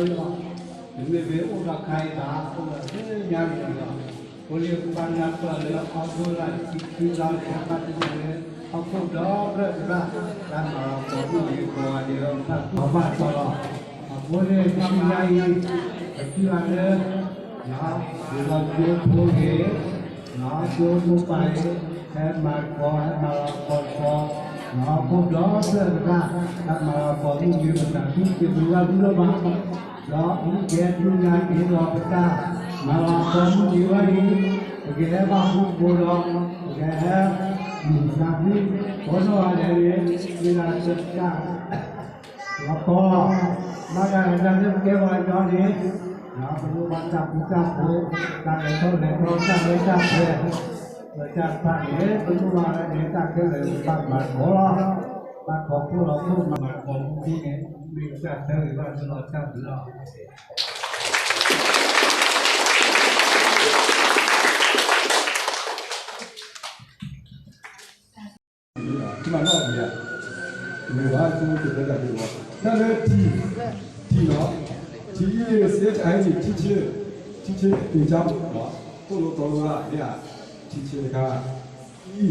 လီၤ. မ့မ့ၢ်အိၣ်ဒီးခါအံၤဘၣ် အိၣ်ဒီးလၢညါန့ၣ်လီၤ. အဃိန့ၣ် ပဘၣ်နၢ်ပၢၢ်လၢအီၤဒိၣ်လၢခံဆံလီၤ လဲၤဘၣ်တနံၤလၢ ဟီၣ်ခိၣ်ဒီဖျၢၣ်တဖၣ် တၢ်မၤလီၤပှီၢ်မုၢ်နံၤကိးဂၤဒဲးလီၤ ပဘၣ်တီၤလီၤ. အဃိန့ၣ် ခံဆံညါအံၤ ပထံၣ်ဘၣ်လၢ ဒ်သိးကၠိဖိဂ့ၤ ကၠိဖိပၢ်ဂ့ၤ ဟဲမၤကီ ဟဲမၤလီၤပှီၢ်ကီ ဟီၣ်ခိၣ်ဒီဖျၢၣ်တဖၣ် တၢ်မၤလီၤပှီၢ်မုၢ်နံၤ ပသးခုစံးဘျုးဘၣ်သုဒိၣ်မး ဒီးမုၢ်ကဲၤဒုးညါက့ၤဒီးပတၢ်မၤလီၤပှီၢ်မုၢ်နံၤဝဲအံၤ ပကဟဲဘၣ်ဃူဖိဒီး ပကဟဲ မုၢ်သးခု ကိးနီၢ်ဂၤဒဲးန့ၣ် မ့ၢ်ဒၣ်တၢ် လီၤပှီၢ် ဘၣ်ဃးဒီးတၢ်လၢပကဲပှၤကညီန့ၣ် ပလိၣ်ဘၣ်တၢ်ဃူတၢ်ဖိး တၢ်လဲၤထီၣ်လဲၤထီ တၢ်လၢတၢ်ပှဲၤ လၢတၢ်တဖၣ်န့ၣ် ပလိၣ်ဘၣ်ဝဲန့ၣ် တၢ်ခဲလၢာ်ဘၣ်မၤကီလီၤ. ဘၣ်ခီဖျိလီၤ ခိၣ်မၤကီမူဒ်န့ၣ် မ့ၢ်တၢ်ခဲလၢာ်ဘၣ်လီၤတၢ်ဘျုးလီၤ. မ့ၢ်ဘၣ် တၢ်လၢ T, T လီၤ. T E A C H I N G, teacher, teacher သင်ကြားမှုလီၤ. သိၣ်လိသီလိဘၣ် မ့ၢ်ဧါ teacher တခါ. E,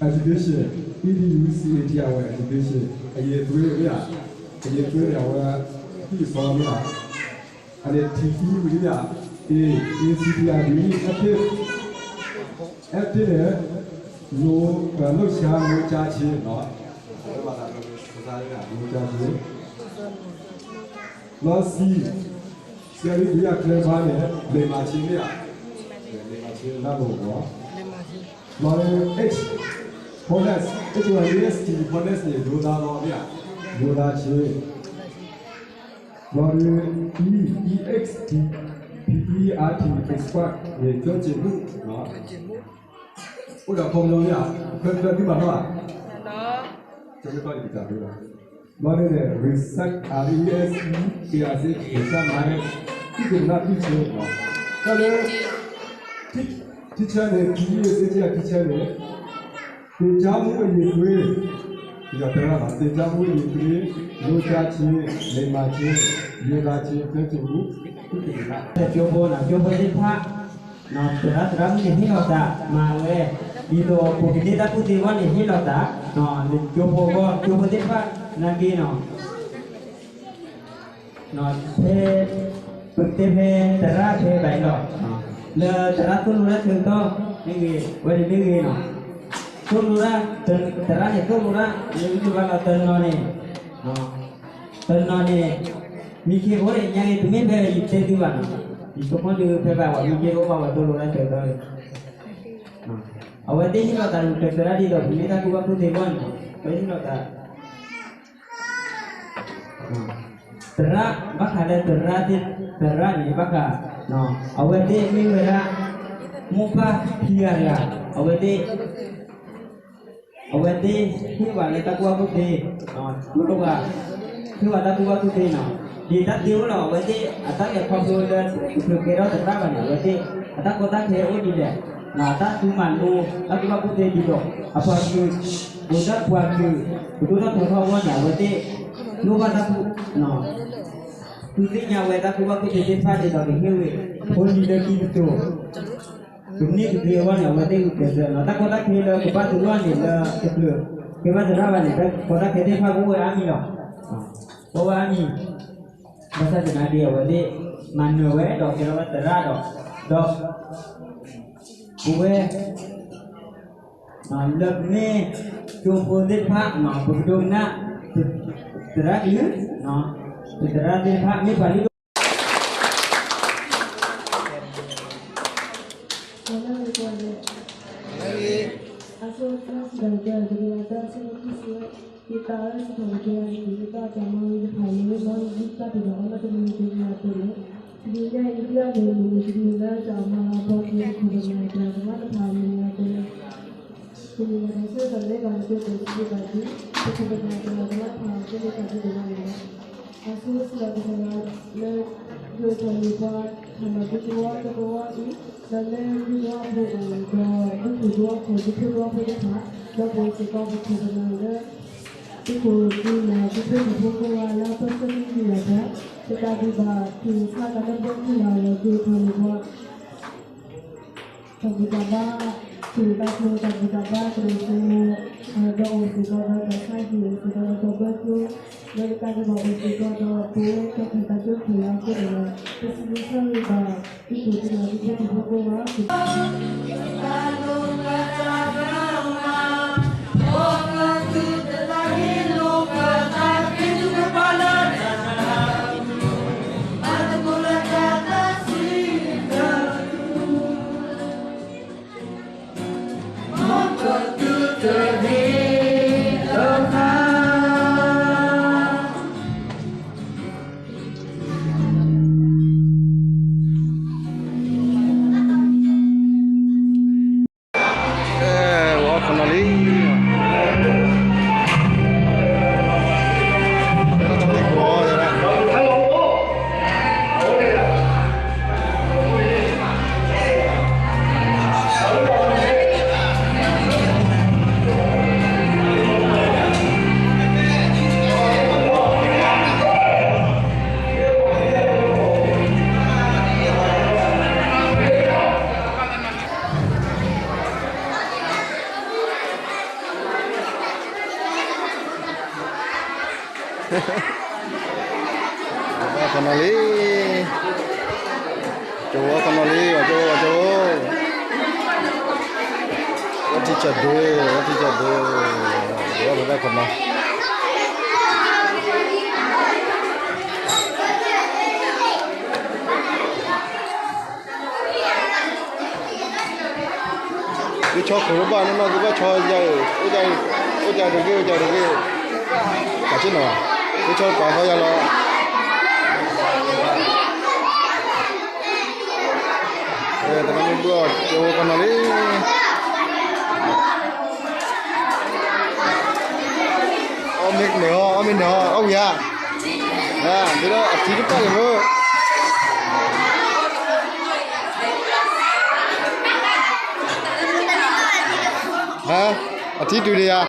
education, E D U C A T I O N, education အရည်အသွေး မ့ၢ်ဧါ အရည်အသွေးန့ၣ် အဝဲ ဟံၣ်အသီမ့ၢ်ဧါ. အန့ၣ် T E ဝံၤလံဧါ. A, A C T I V E, active, active န့ၣ် လှုပ်, လှုပ်ရှား လှုပ်ရှားခြင်း နော်. လှုပ်ရှားခြင်း လီၤ. C, ဆရာလေး ဒုတိယ ကျဲဖါ န့ၣ် လိမ္မာခြင်း မ့ၢ်ဧါ. လိမ္မာခြင်း လၢ်လီၤ နော်. လီၤ. H, honest, H O N E S T, honest န့ၣ် ရိုးသားသော မ့ၢ်ဧါ. ရိုးသားခြင်း လီၤဒုး E, E X P E R T, expert န့ၣ် ကျွမ်းကျင်မှု နော်. အိၣ်ဒီးခီပညီမ့ၢ်ဧါ. ဖဲဖဲသုမၤထီၣ်ဧါ. ကမ့ၢ်ထီၣ်န့ၣ် ပတၢ်ဒိလီၤ. လီၤဒုးန့ၣ် research, R E S E A R C, research mind, သုးက့ၤနၢ် သုးက့ၤနၢ် နော်. တၢ်လၢ teacher န့ၣ် T E A C H က teacher န့ၣ် သင်ကြားမှုအရည်အသွေး ယတရၣ် သင်ကြားမှုအရည်အသွေး လှုပ်ရှားခြင်း လိမ္မာခြင်း ရိုးသားခြင်း ကျွမ်းကျင်မှု သုးက့ၤနၢ် ကၠိဖိနီၤ ကၠိဖိသ့ၣ်တဖၣ် သရၣ်သရၣ်မုၣ်န့ၣ် ဟ့ၣ်လီၤသးမၤဝဲ ဒ်သိးပကန့ၢ်တၢ်ကူၣ်သ့အဂီၢ်န့ၣ် ဟ့ၣ်လီၤသး ကၠိဖိအဂီၢ် ကၠိဖိသ့ၣ်တဖၣ် နာ်က့နီၤ ဖဲ ပတဲဖဲသရၣ်ဖဲဘၣ်အံၤလီၤ. လၢသရၣ်သိၣ်လိတၢ်ဆၢကတီၢ်မ့ၢ်ဂ့ၤ ဝဲန့ၣ်မ့ၢ်ဂ့ၤနီၤ သိၣ်လိတၢ် သရၣ်န့ၣ် သိၣ်လိတၢ် လၢမ့ၢ်ဘၣ်လီၤတနီၤန့ၣ် တနီၤန့ၣ် မံခ့ဖိန့ၣ် ညါအံၤတမ့ၢ်ဖဲယတဲသုဘၣ်နီၤ ယဆိကမိၣ်ဒုးဖဲဘၣ်ဝဲ မံခ့ဖိဘၣ်ဝဲသိၣ်လိတၢ်ဆၢကတီၢ် အဝဲသ့ၣ်ဟ့ၣ်လီၤသးဒီးသရၣ်ဒ်သိး ပမ့ၢ်တၢ်ကူၣ်ဘၣ်ကူၣ်သ့အဂီၢ်န့ၣ် အဝဲဟ့ၣ်လီၤသး သရၣ် ဘၣ်ဃးလၢသရၣ်သ့ၣ် သရၣ်န့ၣ် ဘၣ်ဃး အဝဲသ့ၣ်မ့ၢ်ဝဲဒၣ် မိၢ်ပၢ်ခံဂၤတဂၤ အဝဲသ့ၣ် အဝဲသ့ၣ်ဟ့ၣ်ပှၤလၢတၢ်ကူၣ်ဘၣ်ကူၣ်သ့ တူၢ်လိာ်ပှၤ ဟ့ၣ်ပှၤတၢ်ကူၣ်ဘၣ်ကူၣ်သ့နီၤ ဒ်တၢ်သ့အိၣ်လီၤ အဝဲသ့ၣ်အတၢ်လဲၤခီဖျိလၢ တချုးကဲထီၣ်သရၣ်ဘၣ်န့ၣ် အဝဲသ့ၣ် အတၢ်ကီတၢ်ခဲအိၣ်ဒ်လဲၣ် အတၢ်သူမၤလိ တၢ်ကူၣ်ဘၣ်ကူၣ်သ့ဒ်သိး အပှၤကလုာ် ပဒိၣ်တၢ်ပှၤကလုာ် ပဒိၣ်တၢ်ထီထီၣ်အဂီၢ်န့ၣ် အဝဲသ့ၣ် လိၣ်ဘၣ်တၢ်ကူၣ် သူသ့ၣ်ညါဝဲတၢ်ကူၣ်ဘၣ်ကူၣ်သ့သ့ၣ်တဖၣ်ဒ်သိးကဟ့ၣ်ဝဲ ဖိလံၤလၢခံတစိၤ ကန့ၢ်ကသ့အဂီၢ်န့ၣ် အဝဲသ့ၣ်ဂုာ်ကျဲးစၢးလီၤ. တၢ်ကီတၢ်ခဲလၢကဘၣ်သဂၢၢ်န့ၣ်လၢတချုး ကဲဘၣ်သရၣ်ဘၣ်န့ၣ် တၢ်ကီတၢ်ခဲသ့ၣ်တဖၣ်ကအိၣ်ဝဲအါမံၤလီၤ. ကအိၣ်ဝဲအါမံၤ ဘၣ်ဆၣ်သနာ်က့ အဝဲသ့ၣ် မၤနၢၤဝဲဒီးကဲထီၣ်ဝဲသရၣ်ဒီး ဒီး ပဝဲ လၢပမ့ၢ် ကၠိဖိသ့ၣ်တဖၣ် ပကဒိကနၣ် သရၣ်ဒုး ပသရၣ်သ့ၣ်တဖၣ် မ့ၢ်ပှၤလၢ အဆိကတၢၢ် ယတၢ်စံးထီၣ်ပတြၢၤအံၤ ယတၢ်စံးထီၣ်ပတြၢၤအံၤ ယတၢ်တမၤဝံၤတဖၣ်န့ၣ် မ်ယတၢ်တမၤဝံၤတဖၣ်န့ၣ် မၤတမံၤတမံၤအသိးန့ၣ် တနံၤညါအံၤ ဒုၣ်ဒါန့ၣ် မ့ၢ်တနံၤလၢတၢ်မၤလီၤပှီၢ်က့ၤ ခိၣ်ပနၢ်တၢ်ကမၣ်တဖၣ်မ့ၢ်အသိးန့ၣ် တနံၤညါတၢ်ဆၢကတီၢ်လၢဘၣ်နကၠိတၢ်စံးဘၣ်ဒ် ပခိၣ်ပနၢ်တၢ်ကမၣ်တဖၣ်အသိးန့ၣ် တၢ်ဒုးတၢ်ယၤန့ၣ်လီၤ. အဆိကတၢၢ်ကစၢ်ယွၤလၢ ယိၤထီၣ်မ့ၢ်ပှၤ ထၣ်မၤဒုသဝီတသဝီအံၤ ဒီးလၢဒုသဝီဖိအိၣ်ဒီး ဒုခိၣ်သဝီဖိ ဒုခိၣ်သဝီဖိတဖၣ် ဒီးပဝဲစ့ၢ်ကီးပခိၣ်ပနၢ်လၢ သုးခိၣ်သုးနၢ် သုးဖိသုးဖိကိးဂၤလၢပဆၢမုၢ်လၢ်တၢ် ပတၢ်ဒုးဘၣ် ထံၣ်ဆါတၢ်လၢဘီခံလၢ်လၢ် ဒိၣ်ထီၣ်န့ၣ်ဘၣ် တၢ်ဘူၣ်တၢ်ဘါ, ထံၣ်တၢ်ကျိၤတၢ်ဘူၣ်တၢ်ဘါ တရံးစိမိၤ ဒီးအိၣ်စ့ၢ်ကီးဒီးတၢ်ဆါဟံၣ် အိၣ်စ့ၢ်ကီးဒီးတၢ်ဘၢကျိၤ, လၢတကးဒံးဘၣ်အိၣ်စ့ၢ်ကီးဒီးပဝဲတၢ်ခၢၣ်သးကၠိခရံာ်အဃိန့ၣ်ဒီး ပစံးဘျုးစံးဖှိၣ်ဘၣ် ဒ်သိးပနာ်ဒ်သိးတဘျီဘျီဘၣ် ခီနီၤလံ, ကၠိဝဲခီနီၤလံ, ကၠိဝဲ ကၠိဝဲ, ဝဲထံကၠီၣ်ဒုး, ဝဲထံကၠီၣ်ဒုး, ဝဲဖဲဘၣ်ခီနီၤ သုဆီခိၣ်လၢဘၣ်နီၢ်နီၢ် သုဘၣ်ဆီယၤ, အိၣ်ကၢ်တဂ့ၤ အိၣ်ကၢ်တဂ့ၤ, ကၢ်ဆ့ၣ်နီၤ, သုဆီပာ်ဃီယၤလီၤ, တၢ်မ့ၢ်ဘုၣ်အီၤ ကၠိဝဲခီနီၤလံ. အီၣ်မ့ၢ်နၢၤဟီ အီၣ်မ့ၢ်နၢၤဟီ အီၣ်ဝံၤဧါ, ဒ်လၢအထံတပၣ်က့ၤမ့ၢ်, အထံတုၤဒံးဧါ.